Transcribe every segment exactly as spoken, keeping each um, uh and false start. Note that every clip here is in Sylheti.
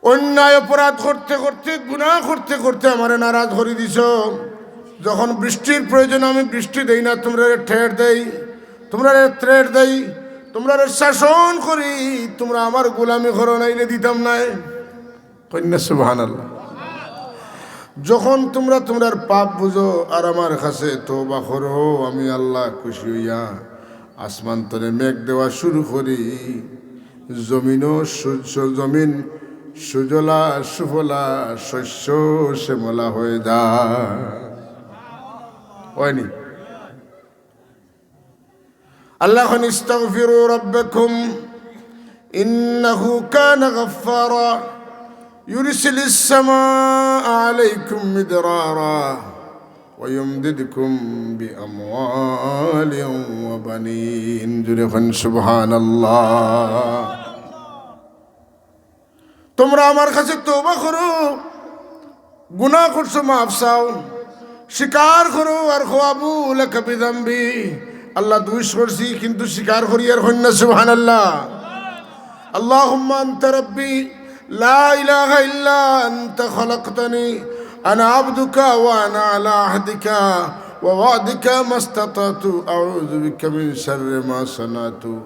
অন্যায় অপরাধ করতে করতে, গুনাহ করতে করতে আমারে নারাজ করি দিছো। যখন বৃষ্টির প্রয়োজন আমি বৃষ্টি দেই না, তুমরারে ঠেট দেই, তুমরারে ত্রেট দেই, তুমরারে শাসন করি, তুমরা আমার গোলামি করো, নাইলে দিতাম নায়। কইন না সুবহানাল্লাহ। যখন তুমরা তুমরার পাপ বুঝো আর আমার কাছে তওবা করো, আমি আল্লাহ খুশি অইয়া আসমান তনে মেঘ দেওয়া শুরু করি, জমিনও সু-, সু-, জমিন সুজলা সুফলা শস্য শ্যামলা হয়ে যায়। অয়নি? আল্লাহ কইন, "ইস্তাগফিরু রাব্বাকুম ইন্নাহু কানা গাফফারা, ইউরসিলিস সামাআ আলাইকুম মিদরারা, ওয়া ইউমদিদকুম বিআমওয়ালিন ওয়া বানিন।" জোরে কইন, সুবহানাল্লাহ। তুমরা আমার কাছে তওবা করো, গুনাহ করছো, মাফ চাও, স্বীকার করো আর কও, "আবুউ লাকা বিযামবি।" আল্লাহ, দুষ করছি, কিন্তু স্বীকার করি। আর কইন না সুবহানাল্লাহ। আল্লাহুম্মা আনতা রাব্বি লা ইলাহা ইল্লা আনতা খালাকতানি, আনা আবদুকা ওয়া আনা আলা আহদিকা ওয়া ওয়াদিকা মাস্তাতাতু, আউযু বিকা মিন শাররি মা সানাতু।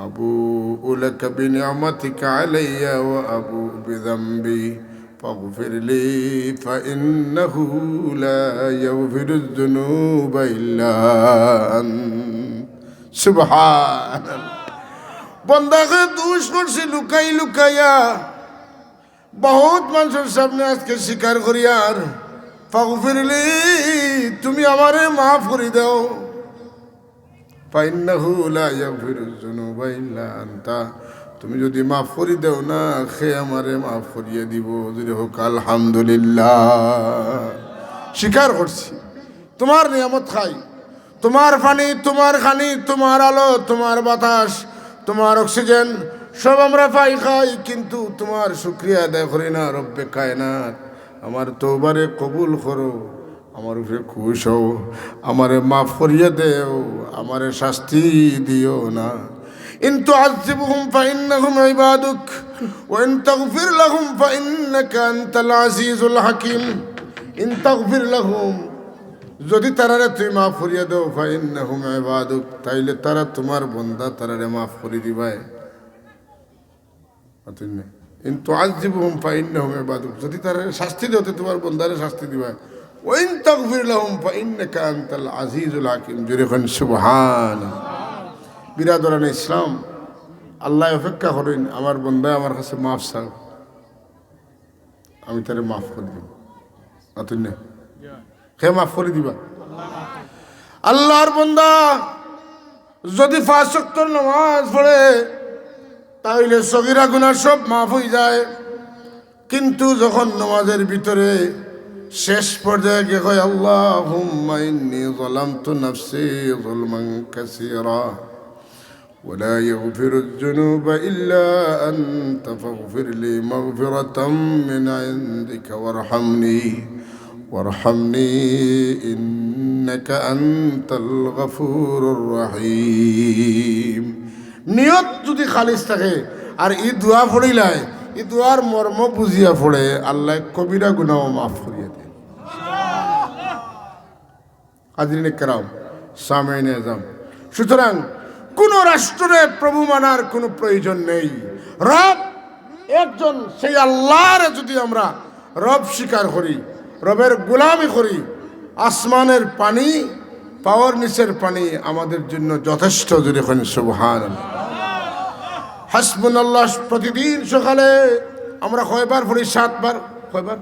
أبوء لك بنعمتك علي وأبوء بذنبي فاغفر لي فإنه لا يغفر الذنوب إلا أنت। সুবহানাল্লাহ। বন্দাকে দুষ করছি লুকাই লুকাইয়া, বহুত মানুষের সামনে আজকে স্বীকার করিয়ার, ফাগফিরলি, তুমি আমারে মাফ করি দাও। ফাইন্নাহু লা ইয়াগফিরুয যুনুবা ইল্লা আনতা। তুমি যদি মাফ করি দেও না, কে আমারে মাফ করিয়া দিবো? জোরে কউক্কা আলহামদুলিল্লাহ। স্বীকার করছি, তুমার নিয়ামত খাই, তুমার পানি, তুমার খানি, তুমার আলো, তুমার বাতাস, তুমার অক্সিজেন, সব আমরা পাই খাই, কিন্তু তুমার শুকরিয়া আদায় করি না। রব্বে কায়নাত, আমার তওবারে কবুল করো, আমার উপরে খুশ হও, আমারে মাফ করিয়া দেও, আমারে শাস্তি দিও না। ইন তুআযযিবহুম ফাইন্নাহুম ইবাদুক, ওয়া ইন তাগফির লাহুম ফাইন্নাকা আনতাল আজিজুল হাকিম। ইন তাগফির লাহুম, যদি তারারে তুমি মাফ করিয়া দেও, ফাইন্নাহুম ইবাদুক, তাইলে তারা তুমার বন্দা, তারারে মাফ করি দিবায়। মাতইন না। ইন তুআযযিবহুম ফাইন্নাহুম ইবাদুক। যদি তারারে শাস্তি দেও, তে তুমার বন্দারে শাস্তি দিবায়। ওয়া ইন তাগফির লাহুম ফাইন্নাকা আনতাল আজিজুল হাকিম। জোরে কইন সুবহান। বিরাদরানে ইসলাম, আল্লায় অপেক্ষা করইন, আমার বন্দায় আমার কাছে মাফ চাও, আমি তারে মাফ করি দিমু। মাতইন না। কে মাফ করি দিবা? আল্লার বন্দা যদি পাঁচ ওয়াক্তর নামাজ পড়ে, তাইলে সগীরা গুনা সব মাফ অই যায়। কিন্তু যখন নামাজের ভিতরে শেষ পর্যায়ে গিয়া কয়, "আল্লাহুম্মা ইন্নী যালামতু নাফসী যুলমান কাসীরা, ওয়া লা ইয়াগফিরুয যুনুবা ইল্লা আনতা, ফাগফির লি মাগফিরাতাম মিন ইনদিকা ওয়ারহামনী, ওয়ারহামনী ইন্নাকা আনতাল গাফুরুর রাহিম।" নিয়ত যদি খালিস থাকে আর ই দোয়া পড়িলায়, ই দোয়ার মর্ম বুঝিয়া পড়ে, আল্লায় কবিরা গুনাও মাফ করিয়া দেয়। হাজিরিনে কেরাম, সামিইনে এজাম, সুতরাং কুনু রাষ্ট্ররে প্রভু মানার কুনু প্রয়োজন নেই। রব একজন, সেই আল্লারে যদি আমরা রব স্বীকার করি, রবের গোলামি করি, আসমানের পানি, পাওর নিচের পানি আমাদের জন্য যথেষ্ট। জোরে কইন সুবহানাল্লাহ। হাসবুনাল্লাহ প্রতিদিন সকালে আমরা কয়বার পড়ি? সাতবার। কয়বার?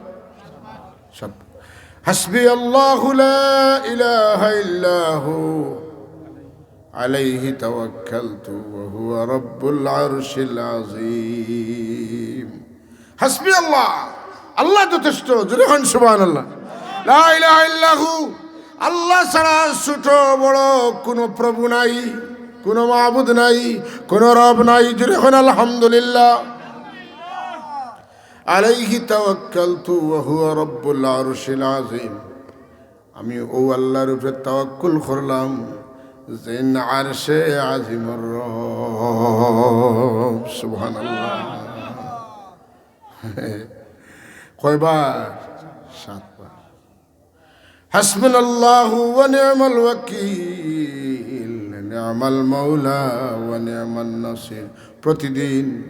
সাতবার। হাসবি আল্লাহু লা ইলাহা ইল্লা হু, আলাইহি তাওয়াক্কালতু ওয়া হুয়া রাব্বুল আরশিল আযীম। হাসবি আল্লাহ, আল্লাহ যথেষ্ট। জোরে কইন সুবহানাল্লাহ। লা ইলাহা ইল্লা হু, আল্লাহ ছাড়া ছোট বড় কুনু প্রভু নাই, কুনু মাবুদ নাই, কুনু রব নাই। জোরে কইন আলহামদুলিল্লাহ। আলাইহি তাওয়াক্কালতু ওয়া হুয়া রাব্বুল আরশিল আযীম। আমি অউ আল্লার উপরে তাওয়াক্কুল করলাম, যেইন আরশে আজিমর রব। সুবহানাল্লাহ। কয়বার? সাতবার। হাসবুনাল্লাহু ওয়া নি'মাল ওয়াকিল, নি'মাল মাওলা ওয়া নি'মান নাসির। প্রতিদিন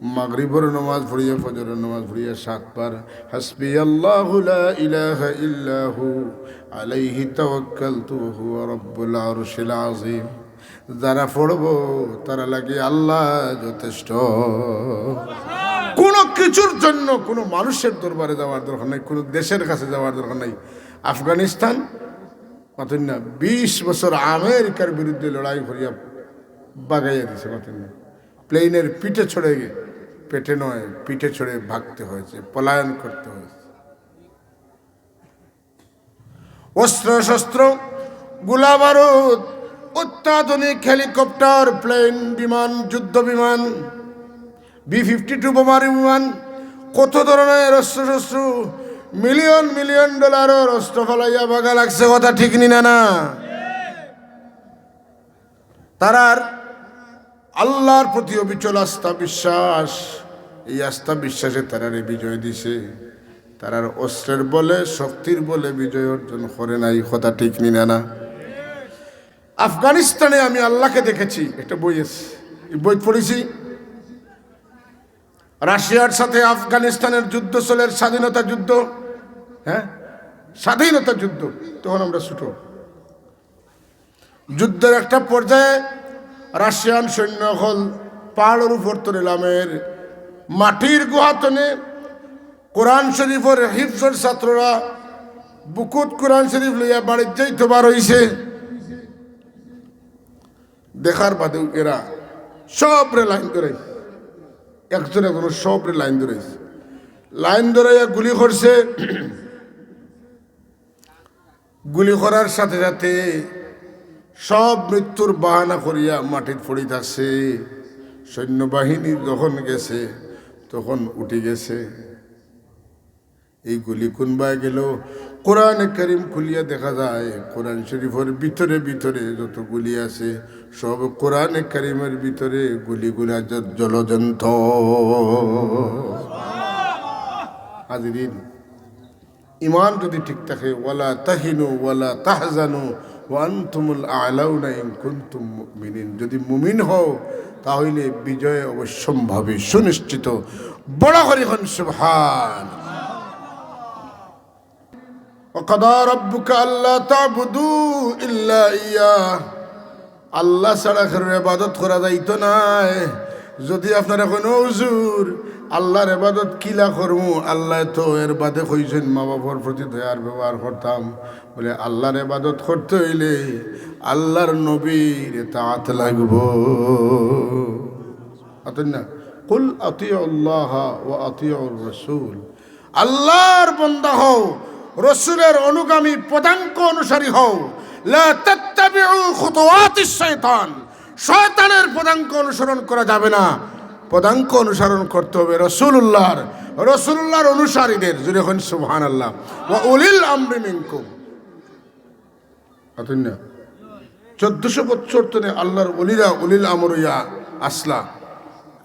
মাগরিবর নামাজ পড়িয়া, ফজরর নামাজ পড়িয়া সাতবার হাসবি আল্লাহু লা ইলাহা ইল্লাহু আলাইহি তাওয়াক্কালতু ওয়া হুয়া রাব্বুল আরশিল আযীম। যারা পড়বো, তারা লাগি আল্লাহ যথেষ্ট। কোনো কিছুর জন্য কোনো মানুষের দরবারে যাওয়ার দরকার নাই, কোনো দেশের কাছে যাওয়ার দরকার নাই। আফগানিস্তান, মাতুন না, বিশ বছর আমেরিকার বিরুদ্ধে লড়াই করিয়া বাগাইয়া দিছে, মাতুন না। প্লেনের পিঠে চড়ে গিয়ে, পেটে নয়, পিঠে চড়ে ভাগতে হয়েছে, পলায়ন করতে হয়েছে। অস্ত্রশস্ত্র, গোলাবারুদ, অত্যাধুনিক হেলিকপ্টার, প্লেন, বিমান, যুদ্ধ বিমান, বি ফিফটি টু বোমারু বিমান, কত ধরনের অস্ত্রশস্ত্র, মিলিয়ন মিলিয়ন ডলারের অস্ত্র ফালাইয়া বাগা লাগছে, কথা ঠিক নি না? না, তারার আল্লাহর প্রতি অবিচল আস্থা বিশ্বাস, এই আস্থা বিশ্বাসে তারারে বিজয় দিছে। তারার অস্ত্রের বলে, শক্তির বলে বিজয় অর্জন করে নাই, কথা ঠিক নি না? না, আফগানিস্তানে আমি আল্লাহকে দেখেছি, একটা বই আছে, এই বই পড়েছি। রাশিয়ার সাথে আফগানিস্তানের যুদ্ধ চলের, স্বাধীনতা যুদ্ধ, হ্যাঁ, স্বাধীনতা যুদ্ধ। তখন আমরা ছোট। যুদ্ধের একটা পর্যায়ে রাশিয়ান সৈন্য অকল পাহাড়র উপর তনে লামের, মাটির গুহা তনে কোরআন শরীফর হিফজর ছাত্ররা বুকুত কোরআন শরীফ লইয়া বাড়িত যাইতো বার অইছে। দেখার বাদেউ এরা সবরে লাইন ধরাইছে, একজন একজন সবরে লাইন ধরাইছে, লাইন ধরাইয়া গুলি করছে। গুলি করার সাথে সাথে সব মৃত্যুর বাহানা করিয়া মাটিত পড়ি থাকছে। সৈন্যবাহিনী যখন গেছে, তখন উঠি গেছে। এই গুলি কুনবায় গেল? কোরআনে কারীম খুলিয়া দেখা যায়, কোরআন শরীফর ভিতরে ভিতরে যত গুলি আছে, সব কোরআনে কারীমর ভিতরে গুলিগুলা জ-, জলজন্ত। হাজিরিন, ইমান যদি ঠিক থাকে, "ওয়ালা তাহিনু ওয়ালা তাহজানু ওয়া আনতুমুল আ'লাউনা ইন কুনতুম মুমিনিন", যদি মুমিন হও, তাহলে বিজয় অবশ্যম্ভাবী, সুনিশ্চিত। বড় করি কইন সুবহান। "ওয়া কাদা রাব্বুকা আল্লা তা'বুদু ইল্লা ইয়া", আল্লাহ ছাড়া কেউর ইবাদত করা যাইতো নায়। যদি আপনারা কইন, "ও হুজুর, আল্লাহর ইবাদত কিলা করমু? আল্লায় তো এর বাদে কইছইন মা বাপর প্রতি দয়ার ব্যবহার করতাম।" বলে, আল্লাহর ইবাদত করতে অইলে আল্লাহর নবীর ইতাআত লাগবো। অতএব না, "কুল আতিউল্লাহা ওয়া আতিউর রাসূল।" আল্লাহর বন্দা হও, রসুলের অনুগামী, পদাঙ্ক অনুসারী হও। লা তাত্তাবিউ খুতুওয়াতিশ শাইতান, শয়তানের পদাঙ্ক অনুসরণ করা যাবে না। পদাঙ্ক অনুসরণ করতে হবে রসুলুল্লাহর, রসুলুল্লাহর অনুসারীদের। জোরে কইন সুবহানাল্লাহ। "ওয়া উলিল আমরি মিনকুম।" অতএব না, চোদ্দশো বছর তনে আল্লাহর ওলিরা উলিল আমর অইয়া আসলা।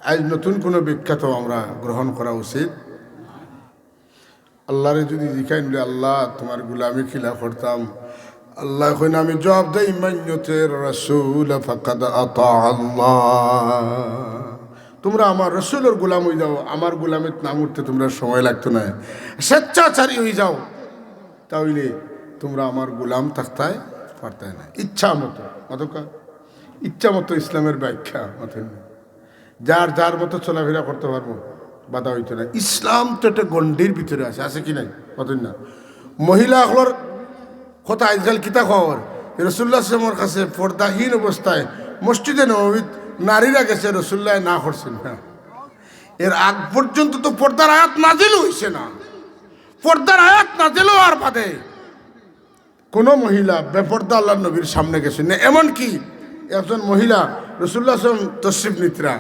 আইজ নতুন কোনো ব্যাখ্যা তো আমরা গ্রহণ করা উচিত। আল্লাহরে যদি জিকাইন বলে, "আল্লাহ, তুমার গুলামি কিলা করতাম?" আল্লায় কইন, "আমি জবাব দেই, মান ইউতির রাসূল ফাকাদ আতা আল্লাহ।" তুমরা আমার রসুলর গুলাম অই যাও, আমার গুলামিত নামতে তুমরার সময় লাগতো নায়, স্বেচ্ছাচারী অই যাও, তাইলে তুমরা আমার গুলাম থাকতায় পারতায় না। ইচ্ছা মতো, মাতকা, ইচ্ছা মতো ইসলামের ব্যাখ্যা, মাতইন না। যার যার মতো চলাফেরা করতে পারবো, বাধা অইতো না। ইসলাম তো একটা গণ্ডির ভিতরে আছে, আছে কি নাই? মাতইন না। মহিলা অকলর কথা আইজকাল কিতা খবর? রসুল্লাহ সাল্লাল্লাহু আলাইহি ওয়াসাল্লামর কাছে পর্দাহীন অবস্থায় মসজিদে নববীত নারীরা গেছে, রসুল্লায় না করছইন না। এর আগ পর্যন্ত তো পর্দার আয়াত নাজিল অইছে না। পর্দার আয়াত নাজিল অওয়ার বাদে কোনো মহিলা বেপর্দা আল্লাহর নবীর সামনে গেছইন না। এমনকি একজন মহিলা রসুল্লাহ সাল্লাল্লাহু আলাইহি ওয়াসাল্লাম তশরিফ নিতরা,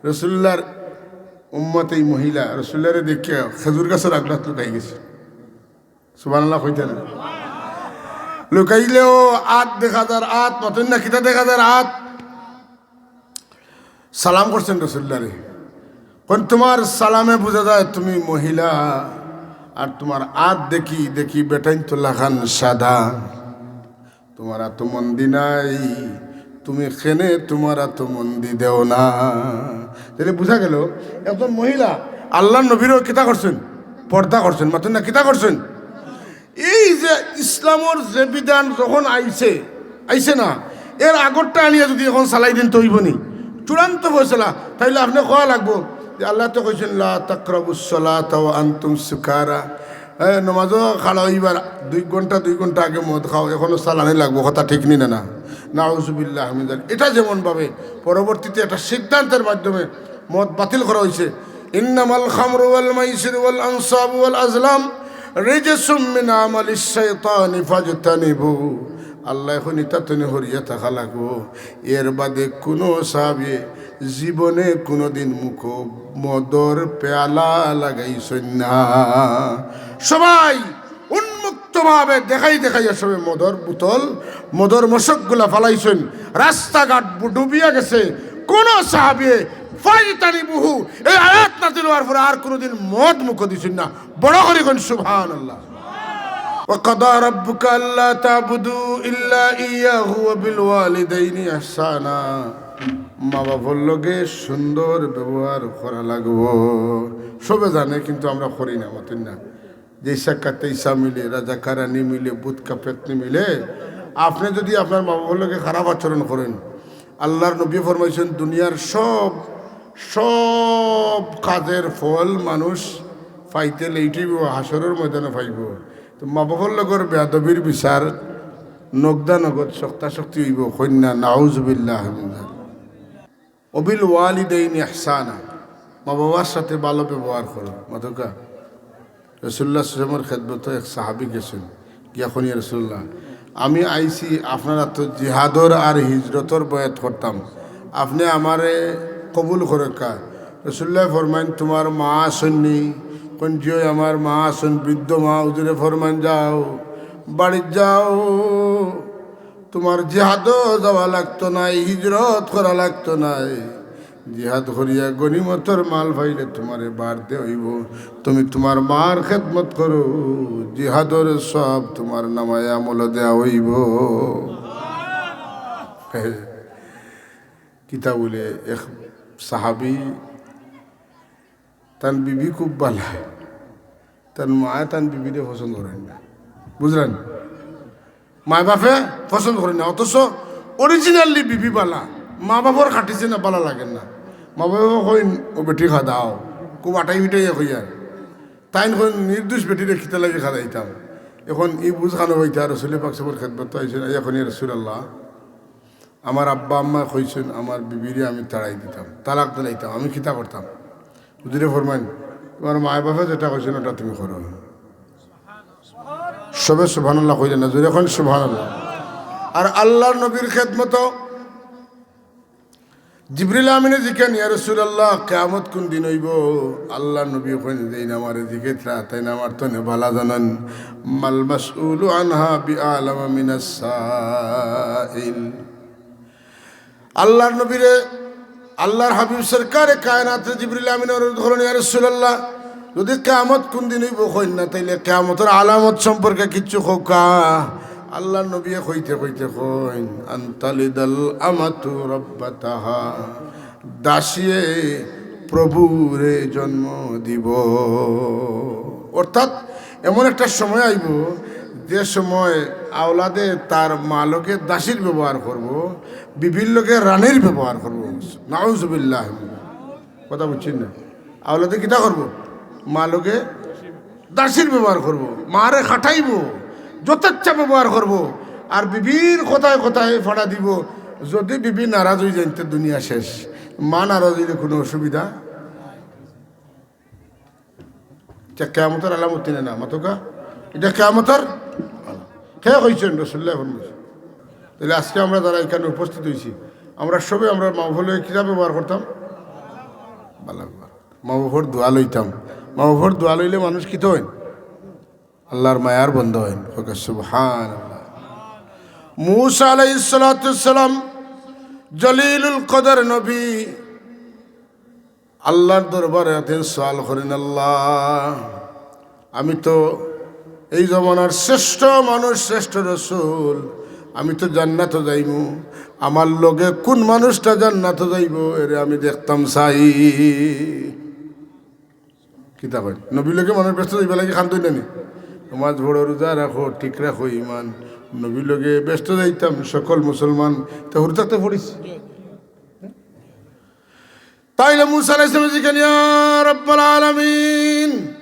রসুল্লাহর উম্মত এই মহিলা রসুল্লাহরে দেখিয়া খেজুর গাছর আগলাত লুকাই গেছে। সুবহানাল্লাহ কইতা না? লুকাইলেও আত দেখা যার, আত, মাতইন না, কিতা দেখা যার? আত। সালাম করছইন রসুল্লাহরে। কইন তুমার সালামে বুঝা যায় তুমি মহিলা, আর তুমার আত দেখি দেখি বেটাইন তো লাখান সাদা। তুমার আতো মন্দি নাই, তুমি কেনে তুমার আতো মন্দি দেও না। তাইলে বুঝা গেল, একজন মহিলা আল্লার নবীরও কিতা করছইন? পর্দা করছইন। মাতইন না, কিতা করছইন? এই যে ইসলামর যে বিধান যখন আইছে, আইছে না, এর আগরটা আনিয়া যুদি অখন চালাই দেইন তো অইবো নি? চূড়ান্ত ফয়সালা। তাইলে আপনে কওয়া লাগবো যে আল্লায় তো কইছইন, "লা তাকরাবুস সালাতা ওয়া আনতুম সুকারা।" এ, নমাজো খাড়া অইবার দুই ঘন্টা, দুই ঘন্টা আগে মদ খাও, অখনো চালানি লাগবো, কথা ঠিক নি না? না, নাউজুবিল্লাহ মিন যালিক। এটা যেমন ভাবে পরবর্তীতে একটা সিদ্ধান্তের মাধ্যমে মদ বাতিল করা অইছে, "ইন্নামাল খামরু ওয়াল মাইসিরু ওয়াল আনসাবু ওয়াল আজলাম রিজসুম মিন আমালিশ শাইতানি ফাজতানিবু।" আল্লায় কইন ইতা তনে হরিয়া থাকা লাগবো। এর বাদে কুনু সাহাবিয়ে জীবনে কুনুদিন মুখো মদর পেয়ালা লাগাইছইন না। সবাই উন্মুক্তভাবে দেখাই দেখাইয়া সবে মদর বোতল, মদর মশকগুলা ফালাইছইন। রাস্তাঘাট বু-, ডুবিয়া গেছে। কুনু সাহাবিয়ে ফাজতানিবুহু, এই আয়াত নাজিল অওয়ার পরে আর কুনুদিন মদ মুখো দিছইন না। বড় করি কইন সুবহানাল্লাহ। ওয়া কাদা রাব্বুকা আল্লা তা'বুদু ইল্লা ইয়াহু ওয়া বিল ওয়ালিদাইনি ইহসানা। মা বাপর লগে সুন্দর ব্যবহার করা লাগবো। সবে জানে, কিন্তু আমরা করি না, মাতইন না। যেইসা কাতেইসা মিলে, রাজাকারানি মিলে, বুত কাপেতনি মিলে, আপনে যুদি আপনার মা বাপর লগে খারাপ আচরণ করইন, আল্লার নবী ফরমাইছইন, দুনিয়ার সব, সব কাজের ফল মানুষ পাইতে লেইট অইবো, হাশরর ময়দানো পাইবো। তো মা বাপর লগর বেয়াদবির বিচার নগদা নগদ শক্তা শক্তি অইবো, কইন না, নাউজুবিল্লাহ মিন যালিক। ওয়াবিল ওয়ালিদাইনি ইহসানা, মা বাবার সাথে ভালো ব্যবহার করো। মাতউক্কা, রাসুলুল্লাহ সাল্লাল্লাহু আলাইহি ওয়াসাল্লামর খেদমতো এক সাহাবী গেছইন, গিয়া কইন, "ইয়া রাসুলুল্লাহ, আমি আইছি আপনার আতো জিহাদর আর হিজরতর বয়াত করতাম, আপনে আমারে কবুল করউক্কা।" রাসুলুল্লায় ফরমাইন, "তুমার মা আছইন নি?" কইন, "জি অয়, আমার মা আছইন, বৃদ্ধ মা।" হুজুরে ফরমাইন, "যাও, বাড়িত যাও, তুমার জিহাদো যাওয়া লাগতো নায়, হিজরত করা লাগতো নায়। জিহাদ করিয়া গনিমতর মাল পাইলে তুমারে বার দেওয়া অইবো। তুমি তুমার মার খেদমত করো, জিহাদর সওয়াব তুমার নামায়ে আমলো দেওয়া অইবো।" কিতা বলে এক সাহাবী, তান বিবি খুব ভালা, তান মায়ে তান বিবিরে পছন্দ করইন না, বুঝরা নি? মায় বাপে পছন্দ করইন না, অথচ originally বিবি ভালা, মা বাপর খাটিছে না, ভালা লাগের না। মা বাপে কইন, "ও বেটি খাদাও", খুব আটাই পিটাইয়া কইয়ার। তাইন কইন, "নির্দোষ বেটিরে কিতা লাগি খাদাইতাম?" অখন ই বুঝ খানো অইতা, রাসুলে পাক সাল্লাল্লাহু আলাইহি ওয়াসাল্লামর খেদমতো আইছইন, আইয়া কইন, "ইয়া রাসুলুল্লাহ, আমার আব্বা আম্মায় কইছইন আমার বিবিরে আমি তাড়াই দিতাম, তালাক দিলাইতাম, আমি কিতা করতাম?" হুজুরে ফরমাইন, "তুমার মায় বাপে যেটা কইছইন ওটা তুমি করো।" সবে সুবহানাল্লাহ কইলা না, জোরে কইন সুবহানাল্লাহ। আর আল্লার নবীর খেদমতো জিবরিল আমিনে জিকাইন, "ইয়া রাসুলুল্লাহ, কিয়ামত কুন দিন অইবো?" আল্লার নবী কইন, "যেইন আমারে জিকাইতরা, তাইন আমার তনে ভালা জানইন, মাল মাসউলু আনহা বিআলামা মিনাস সাইল।" আল্লার নবীরে, আল্লার হাবিব সরকারে কায়নাতে জিবরিল আমিনে অনুরোধ করইন, "ইয়া রাসুলুল্লাহ, যুদি কিয়ামত কুন দিন অইবো কইন না, তাইলে কিয়ামতর আলামত সম্পর্কে কিচ্ছু কউক্কা।" আল্লার নবীয়ে কইতে কইতে কইন, "আন তালিদাল আমাতু রাব্বাতাহা।" দাসীয়ে প্রভুরে জন্ম দিবো। অর্থাৎ এমন একটা সময় আইবো, যে সময় আওলাদে তার মা লগে দাসীর ব্যবহার করবো, বিবির লগে রানীর ব্যবহার করবো। নাউজুবিল্লাহ। কথা বুঝছইন না? আওলাদে কিতা করবো? মা লগে দাসীর ব্যবহার করবো, মারে খাটাইবো, যথেচ্ছা ব্যবহার করবো, আর বিবির কথায় কথায় ফাড়া দিবো। যুদি বিবি নারাজ অইযাইন, তে দুনিয়া শেষ। মা নারাজ অইলে কুনু অসুবিধা? ইটা কিয়ামতর আলামত নি না? মাতউক্কা, ইটা কিয়ামতর আলামত। কে কইছইন? রাসুলুল্লায় ফরমাইছইন। তাইলে আজকে আমরা যারা ইখানো উপস্থিত অইছি, আমরা সবে আমরার মা বাপর লগে কিতা ব্যবহার করতাম? ভালা ব্যবহার। মা বাপর দোয়া লইতাম। মা বাপর দোয়া লইলে মানুষ কিতা অইন? আল্লার মায়ার বন্দা অইন। কউক্কা সুবহানাল্লাহ। মুসা আলাইহিস সালাতু ওয়াস সালাম জলিলুল কদর নবী, আল্লাহর দরবারে এতদিন সওয়াল করেন, "আল্লাহ, আমি তো এই জমানার শ্রেষ্ঠ মানুষ, শ্রেষ্ঠ রসুল, আমি তো জান্নাতো যাইমু, আমার লগে কোন মানুষটা জান্নাতো যাইবো, এরে আমি দেখতাম চাই।" কিতা কয়? নবীর লগে মানুষ বেহেস্তো যাইবার লাগি কান্দইন না নি? নমাজ পড়ো, রোজা রাখো, ঠিক রাখো ইমান, নবীর লগে বেহেস্তো যাইতাম, সকল মুসলমান। তো হুরু থাকতে পড়িস। তাইলে মুসা আলাইহিস সালামে জিকাইন, "ইয়া রাব্বাল আলামিন,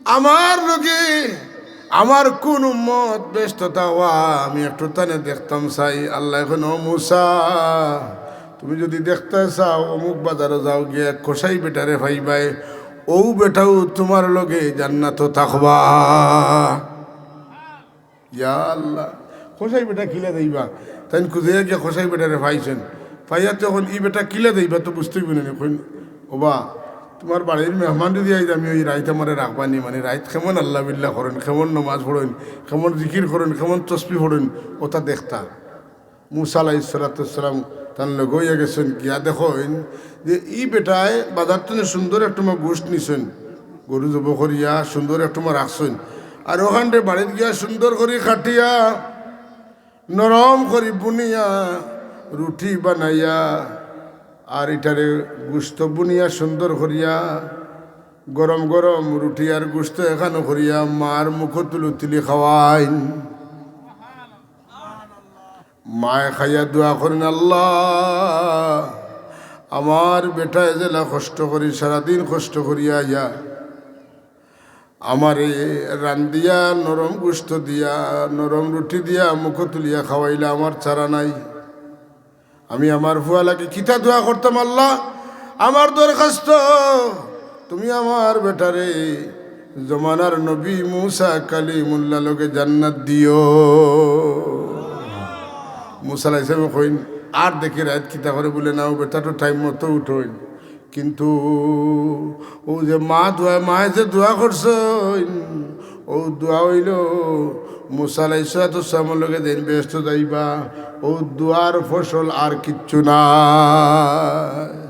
আমার লগে আমার কোন উম্মত বেহেস্তো থাকবা, আমি একটু তানে দেখতাম চাই।" আল্লায় কইন, "ও মুসা, তুমি যদি দেখতায় চাও, অমুক বাজারো যাও, গিয়া এক কসাই বেটারে পাইবায়, অউ বেটাও তুমার লগে জান্নাতো থাকবা।" ইয়া আল্লাহ, কসাই বেটা কিলা যাইবা? তাইন খুজিয়া গিয়া কসাই বেটারে পাইছইন। পাইয়া তো অখন ই বেটা কিলা যাইবা তো বুঝতে অইবো না নি? কইন, "ওবা, তুমার বাড়ির মেহমান যদি আইজ, আমি অউ রাইত আমারে রাখবা নি, মানে রাইত কেমন আল্লাহ বিল্লাহ করইন, কেমন নমাজ পড়ইন, কেমন জিকির করইন, কেমন তসবি পড়ইন, অতা দেখতা।" মুসা আলাইহিস সালাতু ওয়াস সালাম তান লগে অইয়া গেছইন, গিয়া দেখইন যে ই বেটায় বাজার তনে সুন্দর এক টুমা গোশত নিছইন, গরু জবো করিয়া সুন্দর এক টুমা রাখছইন, আর অখানরে বাড়িত গিয়া সুন্দর করি কাটিয়া, নরম করি বুনিয়া, রুটি বানাইয়া, আর ইটারে গোশত বুনিয়া সুন্দর করিয়া, গরম গরম রুটি আর গোশত একখানো করিয়া মার মুখো তুলি তুলি খাওয়াইন। মায় খাইয়া দোয়া করইন, "আল্লাহ, আমার বেটায় যেলা কষ্ট করি, সারাদিন কষ্ট করিয়া আইয়া, আমারে রান্দিয়া, নরম গোশত দিয়া, নরম রুটি দিয়া, মুখো তুলিয়া খাওয়াইলা, আমার চারা নাই। আমি আমার ফুয়ার লাগি কিতা দোয়া করতাম আল্লাহ? আমার দরখাস্ত, তুমি আমার বেটারে জমানার নবী মুসা কালিমুল্লাহর লগে জান্নাত দিও।" মুসা আলাইহিস সালামে কইন, "আর দেখি রাইত কিতা করে।" বুলে, "না, অউ বেটা তো টাইম মতো উঠইন।" কিন্তু অউ যে মা দোয়া, মায় যে দোয়া করছইন, অউ দোয়া অইলো মুসা আলাইহিস সালাতু ওয়াস সালামর লগে যেইন বেহেস্তো যাইবা, অউ দোয়ার ফসল আর কিচ্ছু নায়।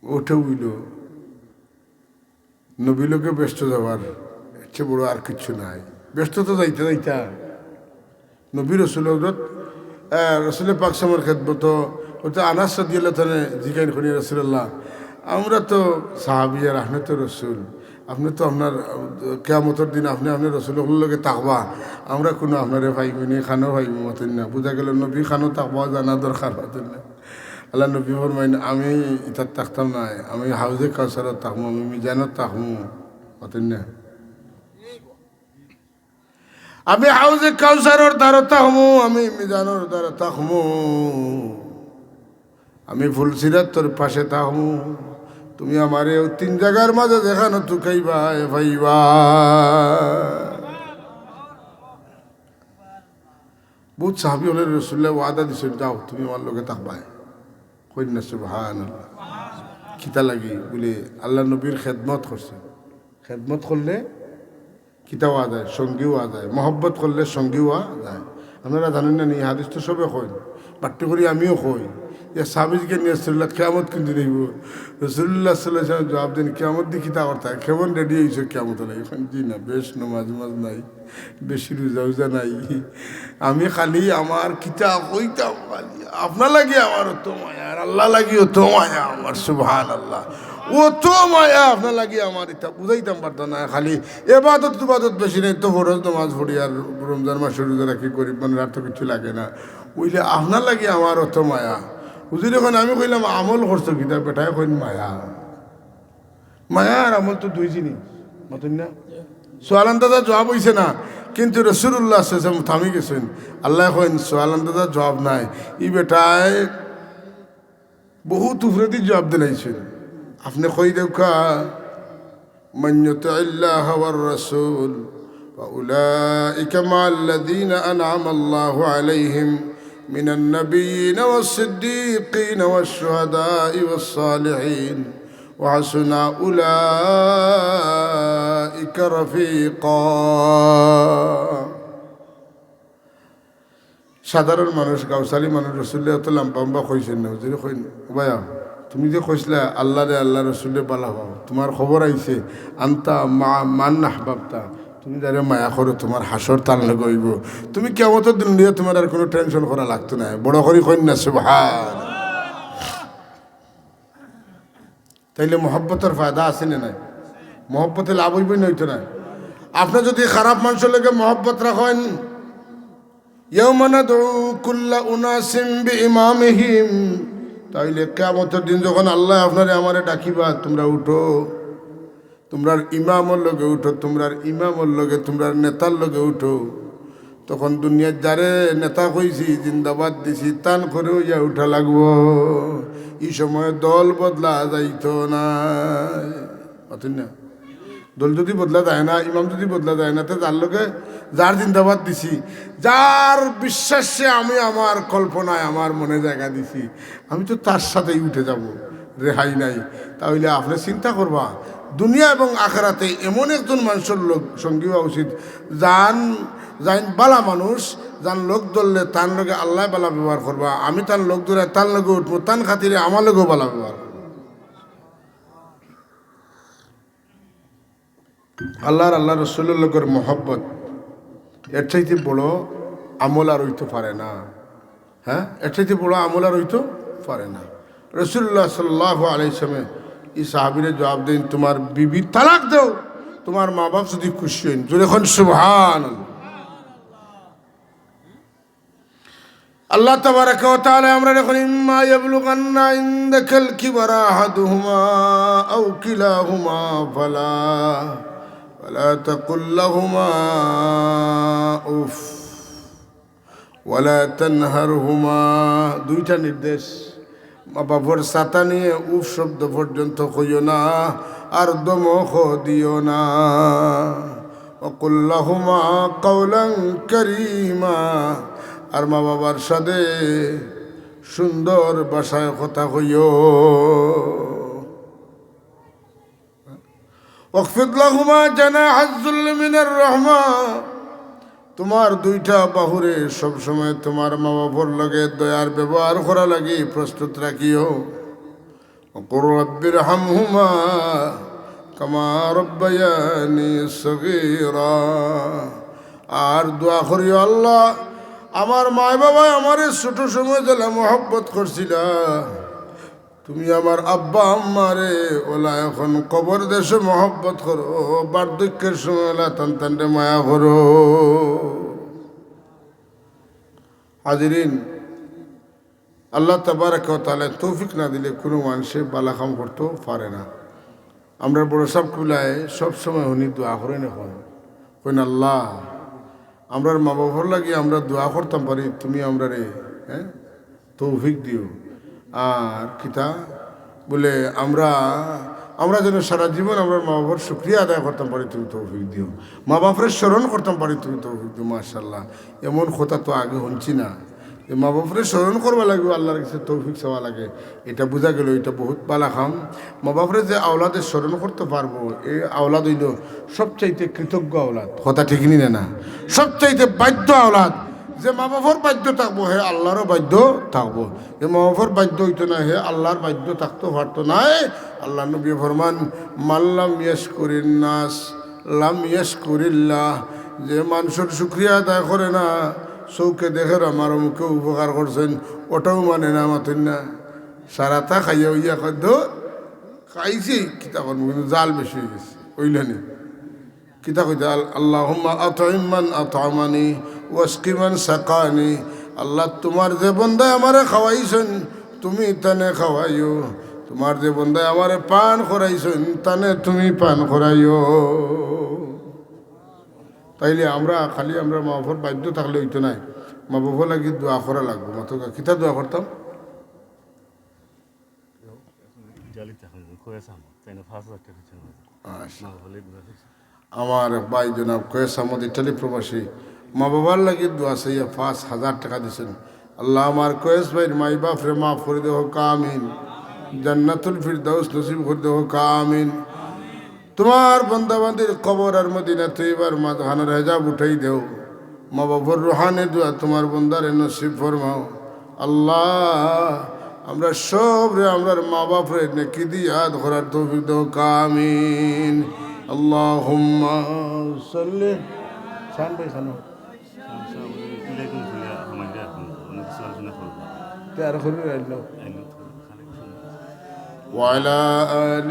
অউটা অইলো নবীর লগে বেহেস্তো যাওয়ার এর চেয়ে বড় আর কিচ্ছু নাই। বেহেস্তো তো যাইতা যাইতা নবী রসুল হজরত, আহ, রসুল পাক সাল্লাল্লাহু আলাইহি ওয়াসাল্লামর খেদমতো, হজরত আনাস রাদিয়াল্লাহু তাআলা আনহু জিকাইন করি, "রাসূলুল্লাহ, আমরা তো সাহাবী আর আপনে তো রসুল, আপনে তো আপনার, আহ, কিয়ামতর দিন আপনে, আপনে রসুল অকলর লগে থাকবা, আমরা কুনু আপনারে পাইমু নি, কানো পাইমু?" মাতইন না, বুঝা গেলো নবী কানো থাকবা জানা দরকার, মাতইন না। আল্লাহর নবী ফরমাইন, "আমি ইতাত থাকতাম নায়, আমি হাউজে কাউসারত থাকমু, আমি মিজানত থাকমু।" মাতইন না? "আমি হাউজে কাউসারর ধারো থাকমু, আমি মিজানর ধারো থাকমু, আমি ফুলসিরাতর পাশে থাকমু। তুমি আমারে অউ তিন জাগার মাঝে যেখানো তুকাইবায় পাইবা।" বউত সাহাবী অকলরে রাসূলুল্লায় ওয়াদা দিছইন, "যাও, তুমি আমার লগে থাকবায়।" কইন না সুবহানাল্লাহ। কিতা লাগি? বুলে, আল্লাহর নবীর খেদমত করছে। খেদমত করলে কিতা অওয়া যায়? সঙ্গী অওয়া যায়। মহব্বত করলে সঙ্গী অওয়া যায়। আপনারা জানইন না নি, হাদিস তো সবে কইন, বাট্টি করি আমিও কই। ইয়া সাহাবীকে নিয়া রাসূলুল্লাহ, "কিয়ামত কুন দিন অইবো?" রাসূলুল্লাহ সাল্লাল্লাহু আলাইহি ওয়াসাল্লাম জবাব দেন, "কিয়ামত দি কিতা করতা? কেমন রেডি অইছো কিয়ামতর লাগি?" কইন, "জি না, বেশ নমাজ উমাজ নাই, বেশি রোজা উজা নাই। আমি খালি আমার কিতা কইতাম খালি, আপনার লাগি আমার অত মায়া, আর আল্লাহর লাগি অত মায়া আমার, সুবহানাল্লাহ। অত মায়া আপনার লাগি আমার, ইতা বুঝাইতাম পারতাম না। খালি এবাদত তুবাদত বেশি নাই, তো ফরজ নমাজ পড়ি আর রমজান মাসর রোজা রাখি, গরিব মানুষ, আর তো কিচ্ছু লাগে না। অইলে আপনার লাগি আমার অত মায়া।" হুজুরে কইন, "আমি কইলাম আমল করছো কিতা?" বেটায় কইন, "মায়া।" মায়া আর আমল তো দুই জিনিস, মাতইন না? সওয়াল আন্দাজা জবাব অইছে না, কিন্তু রাসূলুল্লাহ সাল্লাল্লাহু আলাইহি ওয়াসাল্লাম থামি গেছইন। আল্লায় কইন, "সওয়াল আন্দাজা জবাব নাই।" ই বেটায় বউত উপরেদি জবাব দিলাইছইন। আপনে কই দেউক্কা, "من يطع الله والرسول فأولئك مع الذين أنعم الله عليهم من النبيين والصديقين والشهداء والصالحين وحسن أولئك رفيقا।" সাধারণ মানুষ, গাউছালি মানুষ, রসুল্লাহ অত লম্বা লম্বা কইছইন না। হুজুরে কইন, "ও ভাইয়া, তুমি যে কইছলা আল্লাহরে, আল্লাহ রসুলরে বালা পাও, তুমার খবর আইছে, আনতা মা মান আহবাবতা, তুমি যারে মায়া করো, তুমার হাশর তান লগে অইবো। তুমি কিয়ামতর দিন লইয়া তুমার আর কুনু টেনশন করা লাগতো নায়।" বড় করি কইন না, সুবহান। তাইলে মহব্বতর ফায়দা আছে না নাই? মহব্বতে লাভ অইবো না অইতো না? আপনে যুদি খারাপ মানষর লগে মহব্বত রাখইন, "ইয়াউমা নাদউ কুল্লা উনাসিম বিইমামিহিম", তাইলে কিয়ামতর দিন যখন আল্লায় আপনারে আমারে ডাকিবা, "তুমরা উঠো, তুমরার ইমামর লগে উঠো, তুমরার ইমামর লগে, তুমরার নেতার লগে উঠো", তখন দুনিয়াত যারে নেতা কইছি, জিন্দাবাদ দিছি, তান করেউ ইয়া উঠা লাগবো। ই সময় দল বদলা যাইতো নায়। মাতইন না? দল যুদি বদলা যায় না, ইমাম যুদি বদলা যায় না, তে যার লগে, যার জিন্দাবাদ দিছি, যার বিশ্বাসে আমি আমার কল্পনায় আমার মনে জাগা দিছি, আমি তো তার সাথেউ উঠে যাবো, রেহাই নাই। তা অইলে আপনে চিন্তা করবা, দুনিয়া এবং আখেরাতে এমন একজন মানষর লগ সঙ্গী অওয়া উচিত, যান, যাইন বালা মানুষ, যান লগ ধরলে তান লগে আল্লায় বালা ব্যবহার করবা। আমি তান লগ ধরে তান লগে উঠমু, তান খাতিরে আমার লগেও বালা ব্যবহার করবা। আল্লাহ আর আল্লাহ রসুলর লগর মহব্বত, এর চাইতে বড় আমল আর অইতো পারে না। হ্যাঁ, এর চাইতে বড় আমল আর অইতো পারে না। রাসূলুল্লাহ সাল্লাল্লাহু আলাইহি ওয়াসাল্লামে ই সাহাবীরে জবাব দেইন, "তুমার বিবি তালাক দেও, তুমার মা-বাপ যুদি খুশি অইন।" জোরে কইন, "সুবহানাল্লাহ।" আল্লাহ তাবারাকা ওয়া তাআলা আমরারে কইন, "ইম্মা ইয়াবলুগান্না ইনদাকাল কিবারা আহাদুহুমা আও কিলাহুমা ফালা, ফালা তাকুল লাহুমা উফ।" ওয়ালা তানহারহুমা, দুইটা নির্দেশ। মা-বাপর ছাতা নিয়ে উফ শব্দ পর্যন্ত কইও না, আর ধমকও দিও না। ওয়া কুল লাহুমা কাওলান কারীমা, আর মা-বাবার সাথে সুন্দর ভাষায় কথা কইও। ওয়াখফিদ লাহুমা জানাহাজ যুল্লি মিনার রাহমা, তুমার দুইটা বাহুরে সবসময় তুমার মা-বাপর লগে দয়ার ব্যবহার করা লাগি প্রস্তুত রাখিও। ওয়া কুর রাব্বির হামহুমা কামা রাব্বায়ানি সগীরা। আর দোয়া করিও, "আল্লাহ, আমার মা-বাবায় আমারে ছোট সময় যেলা মহব্বত করছিলা, তুমি আমার আব্বা আম্মারে ওলা এখন কবর দেশো মহব্বত করো, বার্ধক্যের সময় ওলা তান তানরে মায়া করো।" হাজিরিন, আল্লাহ তাবারাকা ওয়া তাআলা তৌফিক না দিলে কুনু মানষে বালা কাম করতো পারে না। আমরার বড় সাব কিবলায় সবসময় হুনি দোয়া করইন, এখন কইন, "আল্লাহ, আমরার মা-বাপর লাগি আমরা দোয়া করতাম পারি, তুমি আমরারে, হ্যাঁ, তৌফিক দিও।" আর কিতা বলে, আমরা, আমরা যেন সারা জীবন আমরার মা-বাপর শুকরিয়া আদায় করতাম পারি, তুমি তৌফিক দিও। মা-বাপরে স্মরণ করতাম পারি, তুমি তৌফিক দিও। মাশাআল্লাহ, এমন কথা তো আগে হুনছি না। যে মা-বাপরে স্মরণ করবা লাগবো, আল্লাহর কাছে তৌফিক চাওয়া লাগে, এটা বুঝা গেল, এটা বহুত বালা কাম। মা-বাপরে যে আওলাদে স্মরণ করতো পারবো, এই আওলাদ অইলো সবচাইতে কৃতজ্ঞ আওলাদ। কথা ঠিক নি না? সবচাইতে বাধ্য আওলাদ। যে মা-বাপর বাধ্য থাকবো, হে আল্লাহরও বাধ্য থাকবো। যে মা-বাপর বাধ্য অইতো না, হে আল্লাহর বাধ্য থাকতো পারতো নায়। আল্লাহর নবী ফরমান, "মান লাম ইয়াশকুরিন নাস লাম ইয়াশকুরিল্লাহ।" যে মানষর শুকরিয়া আদায় করে না, চউখে দেখের আমার অমুকে উপকার করছইন, ওটাও মানে না, মাতইন না। সারাটা খাইয়া অইয়া কয়, "ধুর, খাইছি, কিতা করমু, কিন্তু জাল বেশি অইগেছে, অইলো নি।" কিতা কইতা? আল-, "আল্লাহুম্মা আতইম মান আতআমানি, ওয়াসকি মান সাকানি।" আল্লাহ, তুমার যে বন্দায় আমারে খাওয়াইছইন, তুমি তানে খাওয়াইও। তুমার যে বন্দায় আমারে পান করাইছইন, তানে তুমি পান করাইও। তাইলে আমরা খালি আমরার মা-বাপর বাধ্য থাকলে অইতো নায়, মা-বাপর লাগি দোয়া করা লাগবো। মাতউক্কা, কিতা দোয়া করতাম? ইটালিতে এখন কয়েস আহমদ, তাই না, পাঁচ হাজার টাকা দিচ্ছেন। আচ্ছা। মা বলে দোয়া করছে। আমার এক ভাই জনাব কয়েস আহমদ ইটালি প্রবাসী, মা-বাবার লাগি দোয়া চাইয়া পাঁচ হাজার টাকা দিছেন। আল্লাহ, আমার কয়েস ভাইর মাই-বাপরে মাফ করি দেও, কউক্কা আমিন। জান্নাতুল ফিরদাউস নসিব করি দেও, কউক্কা আমিন। তুমার বন্দা-বান্দির কবর আর মদিনা তৈয়বার মাঝখানর হেজাব উঠাই দেও। মা বাবার রুহানি দোয়া তুমার বন্দারে নসিব ফরমাও। আল্লাহ, আমরা সবরে, আমরার মা বাপরে নেকি দি ইয়াদ করার তৌফিক দেও। আমিন। আল্লাহুম্মা সাল্লি। শান ভাই, শান। তে আর করি রইল। وعلى آل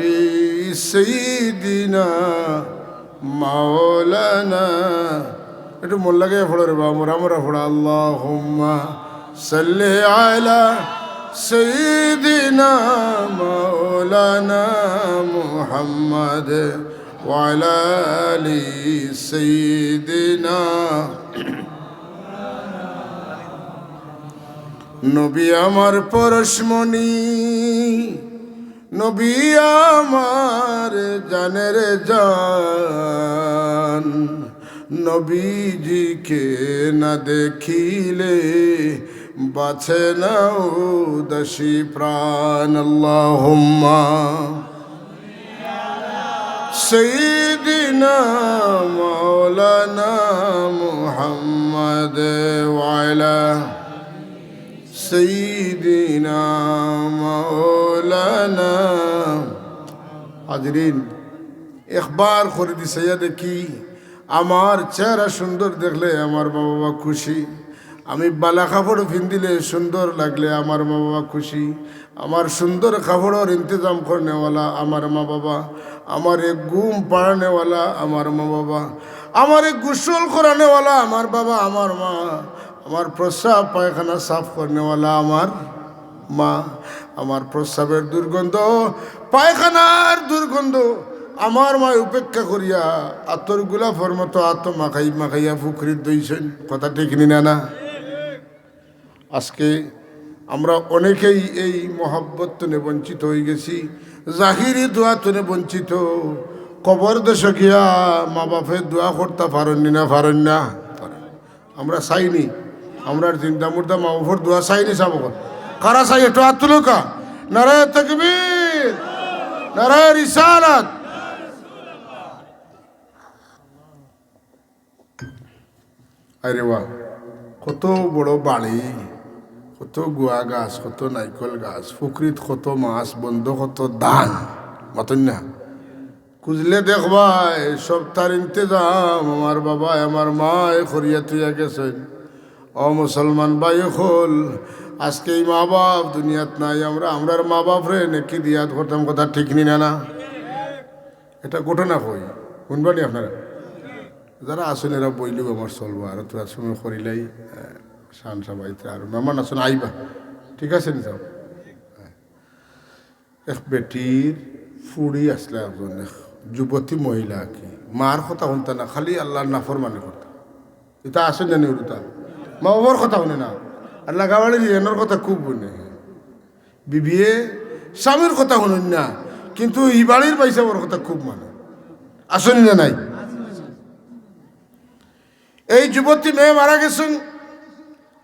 سيدنا مولانا। একটু মন লাগাইয়া পড়ো রে বাবা, মরা মরা পড়ো। اللهم صل على سيدنا مولانا محمد وعلى آل سيدنا। নবী আমার পরশমণি, নবী আমার জানের জান, নবীজিকে না দেখিলে বাঁচে না উদাসী প্রাণ। اللهم سيدنا مولانا محمد وعلى سيدنا مولانا। হাজিরিন, একবার করি দি চাইয়া দেখি, আমার চেহারা সুন্দর দেখলে আমার মা বাবা খুশি, আমি বালা কাপড় পিন্দিলে সুন্দর লাগলে আমার মা বাবা খুশি, আমার সুন্দর কাপড়র ইন্তেজাম করনেওয়ালা আমার মা বাবা, আমারে ঘুম পাড়ানেওয়ালা আমার মা বাবা, আমারে গোসল করানেওয়ালা আমার বাবা, আমার মা, আমার প্রস্রাব পায়খানা সাফ করনেওয়ালা আমার মা, আমার প্রস্রাবের দুর্গন্ধ, পায়খানার দুর্গন্ধ আমার মায় উপেক্ষা করিয়া আতর গোলাপর মতো আতো মাখাই মাখাইয়া ফুকরিত ধইছইন। কথা ঠিক নি না, না? আজকে আমরা অনেকেই এই মহব্বত তনে বঞ্চিত অইগেছি, জাহিরি দোয়া তনে বঞ্চিত। কবর দেশো গিয়া মা বাপে দোয়া করতা পারইন নি না, পারইন না? আমরা চাইনি, আমরার জিন্দা মুর্দা মা বাপর দোয়া চাইনি, চাবো কর। কারা চাই একটু আত তুলউক্কা। নারায়ে তাকবীর, নারায়ে রিসালাত। আরে বাহ, কত বড় বাড়ি, কত গুয়া গাছ, কত নাইকল গাছ, ফুকরিত কত মাছ, বন্দো কত ধান, মাতইন না? খুঁজলে দেখবায় সবতার ইন্তেজাম আমার বাবায়, আমার মায় করিয়া থইয়া গেছইন। ও মুসলমান ভাই অকল, আজকে এই মা বাপ দুনিয়াত নাই, আমরা আমরার মা বাপরে নেকি দি ইয়াদ করতাম, কথা ঠিক নি না, না? এটা ঘটনা কই, হুনবা নি আপনারা? যারা আছইন এরা বইলেও আমার চলবো, আর থুড়া সময় করিলাই, আহ, শান সাবাইতে আর মেহমান আছইন আইবা, ঠিক আছে নি? যাও। এক বেটির ফুড়ি আছলা একজন, এক যুবতী মহিলা আর কি, মার কথা হুনতা না, খালি আল্লার নাফরমানি করতা। ইতা আছইন না নি অতা? মা বাবার কথা হুনে না, আর লাগাবাড়ির ইয়েনর কথা খুব হুনে। বিবিয়ে স্বামীর কথা হুনইন না, কিন্তু ই বাড়ির ভাইসাবর কথা খুব মানে। আছইন না নাই? এই যুবতী মেয়ে মারা গেছইন,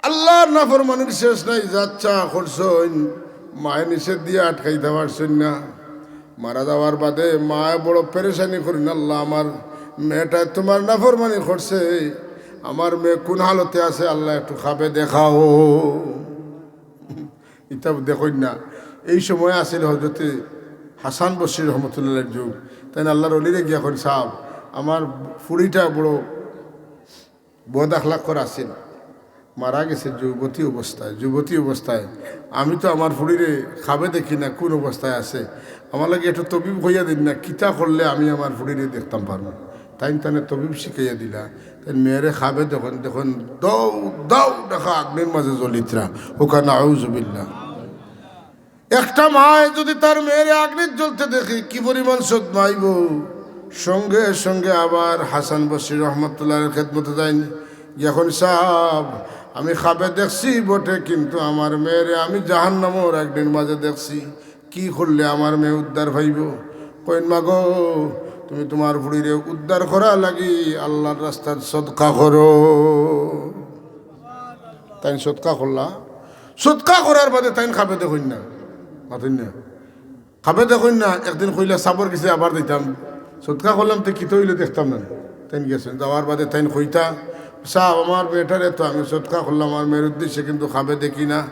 আল্লার নাফরমানির শেষ নাই, যা ইচ্ছা করছইন, মায়ে নিষেধ দিয়া আটকাইতা পারছইন না। মারা যাওয়ার বাদে মায়ে বড় পেরেশানি করইন, "আল্লা, আমার মেয়েটায় তুমার নাফরমানি করছে, আমার মেয়ে কুন হালতে আছে, আল্লা একটু খাবে দেখাও।" ইতা দেখইন না। এই সময় আছিল হজরতে হাসান বসরি রহমতুল্লাহর যুগ। তাইন আল্লার অলিরে গিয়া কইন, "সাব, আমার ফুড়িটা বড় বদ আখলাকর আছিল, মারা গেছে যুবতী অবস্থায়, যুবতী অবস্থায়। আমি তো আমার ফুড়িরে খাবে দেখি না, কুন অবস্থায় আছে। আমার লাগি একটু তবিব কইয়া দিন না, কিতা করলে আমি আমার ফুড়িরে দেখতাম পারমু।" তাইন তানে তবিব শিখাইয়া দিলা। তাইন মেয়েরে খাবে দেখইন, দেখইন দৌ দৌ দেখা আগ্নির মাঝে জ্বলিত্রা। অউক্কা নাউজুবিল্লাহ। একটা মায় যদি তার মেয়েরে আগ্নিত জ্বলতে দেখে, কি পরিমাণ সদমাইবো। সঙ্গে সঙ্গে আবার হাসান বসরি রহমতুল্লাহর খেদমতে যাইন, গিয়া কইন, "সাব, আমি খাবে দেখছি বটে, কিন্তু আমার মেয়েরে আমি জাহান্নামর আগ্নির মাঝে দেখছি। কি করলে আমার মেয়ে উদ্ধার পাইবো?" কইন, "মা গো, তুমি তুমার ফুড়িরে উদ্ধার করার লাগি আল্লার রাস্তাত সদকা করো।" তাইন সদকা করলা। সদকা করার বাদে তাইন খাবে দেখইন না, মাতইন না। খাবে দেখইন না, একদিন কইলা, "সাবর গেছে আবার দিতাম, সদকা করলাম, তে কিতা অইলো দেখতাম না।" তাইন গেছইন, যাওয়ার বাদে তাইন কইতা, সাব, আমার বেটারে তো আমি সদকা করলাম আমার মেয়ের উদ্দেশ্যে, কিন্তু খাবে দেখি না।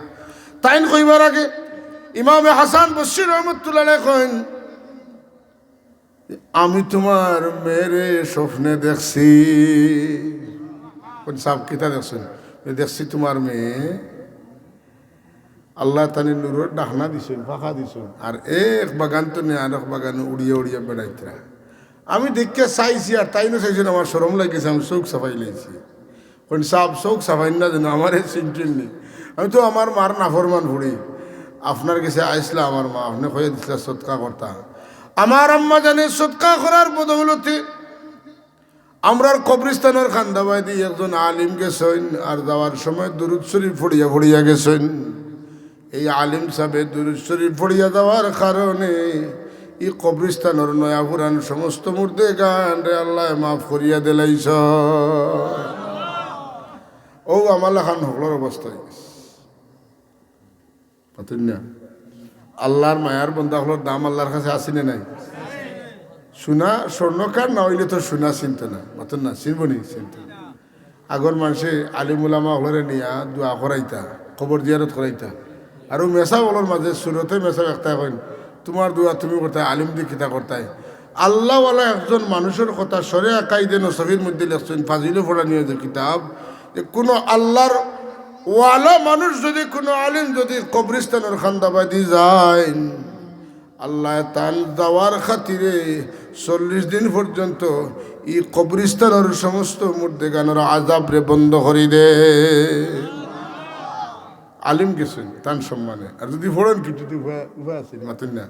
তাইন কইবার আগে ইমামে হাসান বসরি রহমতুল্লাহ আলাইহি কইন, "আমি তোমার মেয়েরে স্বপ্নে দেখছি।" কইন, "সাব, কিতা দেখছইন?" "দেখছি তোমার মেয়ে।" আল্লায় তানে নূরর ডাকনা দিছইন, পাখা দিছইন, আর এক বাগান তনে আরক বাগানো উড়িয়া উড়িয়া বেড়াইতরা। আমি দেখিয়া চাইছি, আর তাইনও চাইছইন, আমার শরম লাগিছে, আমি চউখ চাপাই লাইছি। কইন, "সাব, চউখ চাপাইন না যেন, আমারে চিনছইন নি? আমি তো আমার মার নাফরমান ফুড়ি, আপনার গেছে আইছলা আমার মা, আপনে কইয়া দিছলা সদকা করতা।" আমার আম্মাজানে সদকা করার বদৌলতে আমরার কবরস্থানর কান্দাবায়দি একজন আলিম গেছইন, আর যাওয়ার সময় দুরুদ শরিফ পড়িয়া পড়িয়া গেছইন। এই আলিম সাবে দুরুদ শরিফ পড়িয়া যাওয়ার কারণে ই কবরস্থানর নয়া পুরান সমস্ত মুর্দেগানরে আল্লায় মাফ করিয়া দিলাইছইন। অউ আমার লাখান হকলর অবস্থা অইগেছে। মাতইন না? আল্লার মায়ার বন্দা অকলর দাম আল্লার কাছে আছে নি নাই? সোনা, স্বর্ণকার না অইলে তো সোনা চিনতো না। মাতইন না? চিনবো নি? চিনতো না। আগর মানষে আলিম উলামা অকলরে নিয়া দোয়া করাইতা, কবর জিয়ারত করাইতা। আর অউ মেসাব অকলর মাঝে সুরতে মেসাব একটায় কইন, "তোমার দোয়া তুমি করতায়, আলিমদি কিতা করতায়?" আল্লাওয়ালা একজন মানুষর কথা শরে আকাইদে নসফির মধ্যে লেখছইন, ফাজিলে ফড়ানিও যে কিতাব, যে কুনু আল্লার ওয়ালা মানুষ যুদি, কুনু আলিম যুদি কবরস্থানর কান্দাবায়দি যাইন, আল্লায় তান যাওয়ার খাতিরে চল্লিশ দিন পর্যন্ত ই কবরস্থানর সমস্ত মুর্দেগানর আজাবরে বন্ধ করি দে। আলিম গেছইন তান সম্মানে। আর যুদি ফড়ইন কিতা, যুদি উপায়, উপায় আছে, মাতইন না?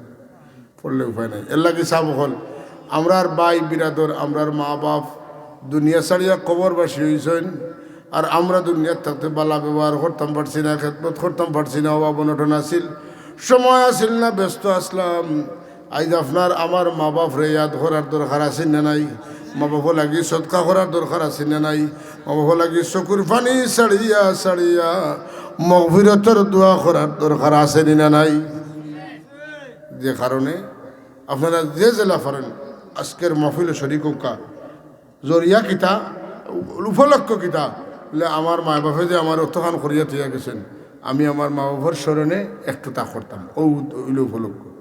পড়লে উপায় নাই। এরলাগি সাব অকল, আমরার ভাই বিরাদর, আমরার মা বাপ দুনিয়া ছাড়িয়া কবরবাসী অইছইন, আর আমরা দুনিয়াত থাকতে ভালা ব্যবহার করতাম পারছি না, খেদমত করতাম পারছি না, অভাব অনটন আছিল, সময় আছিল না, ব্যস্ত আছলাম। আইজ আপনার আমার মা বাপরে ইয়াদ করার দরকার আছে না নাই? মা বাপর লাগি সদকা করার দরকার আছে না নাই? মা বাপর লাগি চকুর পানি ছাড়িয়া ছাড়িয়া মগফিরতর দোয়া করার দরকার আছে নি না নাই? যে কারণে আপনারা যে যেলা পারইন আজকের মাহফিলো শরিক অউক্কা। জরিয়া কিতা, উপলক্ষ কিতা? বলে, আমার মা বাপে যে আমারে অতখান করিয়া থইয়া গেছইন, আমি আমার মা বাপর স্মরণে একটু তা করতাম, অউ অইলো উপলক্ষ।